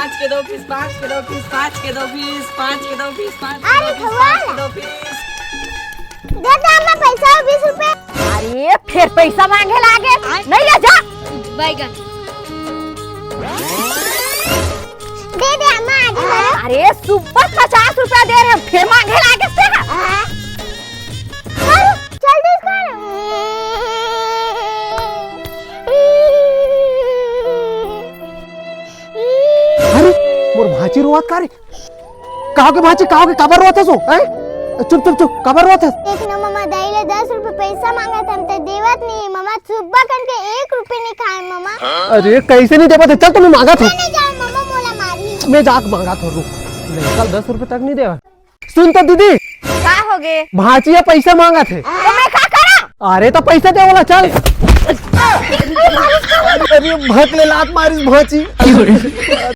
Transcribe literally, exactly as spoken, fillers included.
पाँच के दो पीस, पाँच के दो पीस, पाँच के दो पीस, पाँच के दो पीस, पाँच के अरे दो पीस, भगवान। पाँच के दो पीस। दे दे अम्मा पैसा, बीस रुपए। अरे, फिर पैसा मांगे लागे, नहीं ले जा। बैगन। दे दे अम्मा, आगे बढ़ो। अरे, सुबह पचास रुपया दे रहे हैं, फिर मांगे लागे से। करो, जल्दी करो। अरे, मोर भांची रोवत का रे? का होगे भांची, का होगे, काबर रोवत हस ओ, हैं? चुप, चुप, चुप, काबर रोवत हस? देख ना ममा, दाई ले दस रुपए पैसा मांगत हन, ते देवत नहीं है ममा, सुबह कन के एक रुपए नहीं खाए ममा। अरे, कैसे नहीं देवत हे? चल, तो मैं मांगत हूँ। मैं नहीं जाऊँ ममा, मोला मारही। मैं जाके मांगत हूँ, रुक। नहीं, कल दस रुपए तक नहीं देवत। सुन तो दीदी। का होगे? भांची ह पैसा मांगत हे। तो मैं का करा? अरे तो पैसा दे वाला, चल। अरे भक ले लात मारिस भांची।